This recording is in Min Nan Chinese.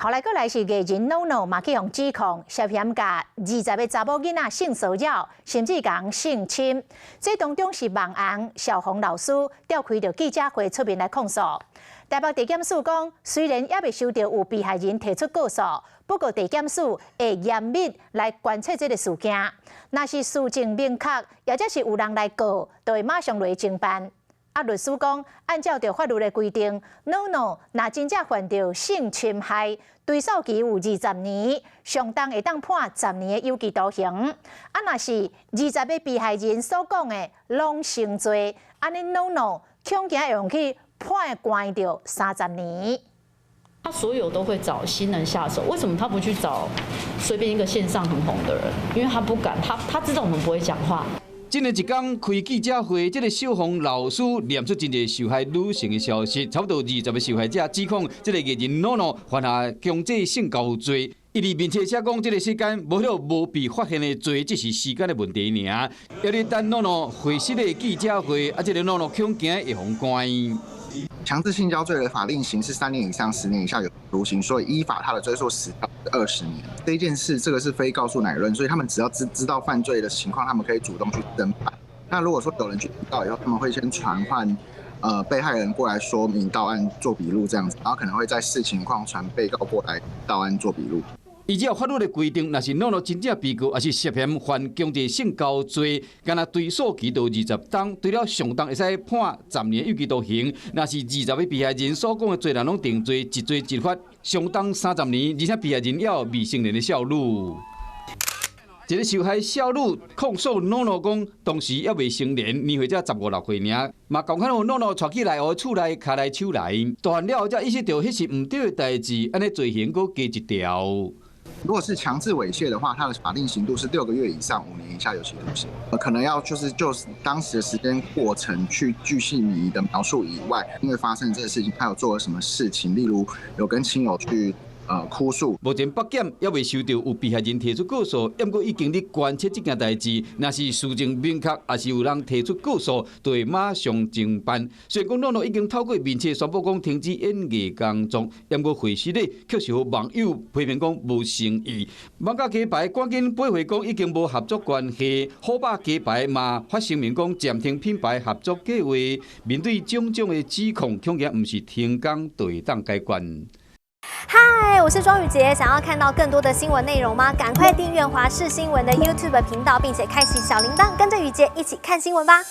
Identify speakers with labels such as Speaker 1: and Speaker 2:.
Speaker 1: 後來閣來是藝人 NONO 嘛去予指控涉嫌共20個查某囡仔性騷擾，甚至共性侵。這當中是網紅小紅老師召開著記者會出面來控訴。台北地檢署講，雖然猶未收著有被害人提出告訴，不過地檢署會嚴密來觀察這个事件。若是事證明確，抑或是有人來告，就會馬上來偵辦。啊，律師講，按照著法律的規定，NONO 若真正犯著性侵害，追訴期有20年，上重會當判十年的有期徒刑。啊，若是20個被害人所講的攏成罪，按呢 NONO 恐驚會予去判關著30年。
Speaker 2: 他所有都會找新人下手，為什麼他不去找隨便一個線上很紅的人？因為他不敢，他知道我們不會講話。
Speaker 3: 這个一工開記者會，這个小紅老師念出真濟受害女性的消息，差不多20個受害者指控這个藝人 NONO 犯下強制性交罪。伊佇面冊寫講，這个世間無彼個無被發現的罪，只是時間的問題爾。猶咧等 NONO 會失的記者會，啊，這个 NONO 恐驚會予關。
Speaker 4: 強制性交罪的法定刑是3年以上10年以下有期徒刑，所以依法他的追訴時效20年。這一件事，這個是非告訴乃論，所以他們只要知道犯罪的情況，他們可以主動去偵辦。那如果說有人去提告以後，他們會先傳喚被害人過來說明到案做筆錄這樣子，然後可能會再視情況傳被告過來到案做筆錄。
Speaker 3: 依照法律的規定，若是 NONO 真正被告，抑是涉嫌犯強制性交罪，干焦追訴期就20冬，除了上重會使判十年有期徒刑。若是20個被害人所講的罪人攏定罪，一罪一罰，上重30年，而且被害人猶有未成年的少女。一个受害少女控訴 NONO 講，當時猶未成年，年歲才十五六歲爾，嘛仝款予 NONO 帶去內湖厝內跤來手來，大漢了後才意識著彼是毋對的代誌，按呢罪行閣加一條。
Speaker 4: 如果是強制猥褻的話，它的法定刑度是6個月以上5年以下有期徒刑。可能要就是當時的時間過程去鉅細靡遺的描述以外，因為發生這個事情，他有做了什麼事情，例如有跟親友去哭訴。
Speaker 3: 目前北檢猶未收著有被害人提出告訴，毋過已經佇觀察這件代誌，若是事證明確，抑是有人提出告訴，就會馬上偵辦。雖然講 NONO 已經透過面冊宣布講停止演藝工作，毋過會時咧卻是予網友批評講無誠意。艋舺雞排趕緊駁回講已經無合作關係，虎霸雞排嘛發聲明講暫停品牌合作計劃。面對種種的指控，恐驚毋是停工就會當解決。
Speaker 5: 嗨，我是莊宇傑，想要看到更多的新聞內容嗎？趕快訂閱華視新聞的 YouTube 頻道，並且開啟小鈴鐺，跟着宇傑一起看新聞吧。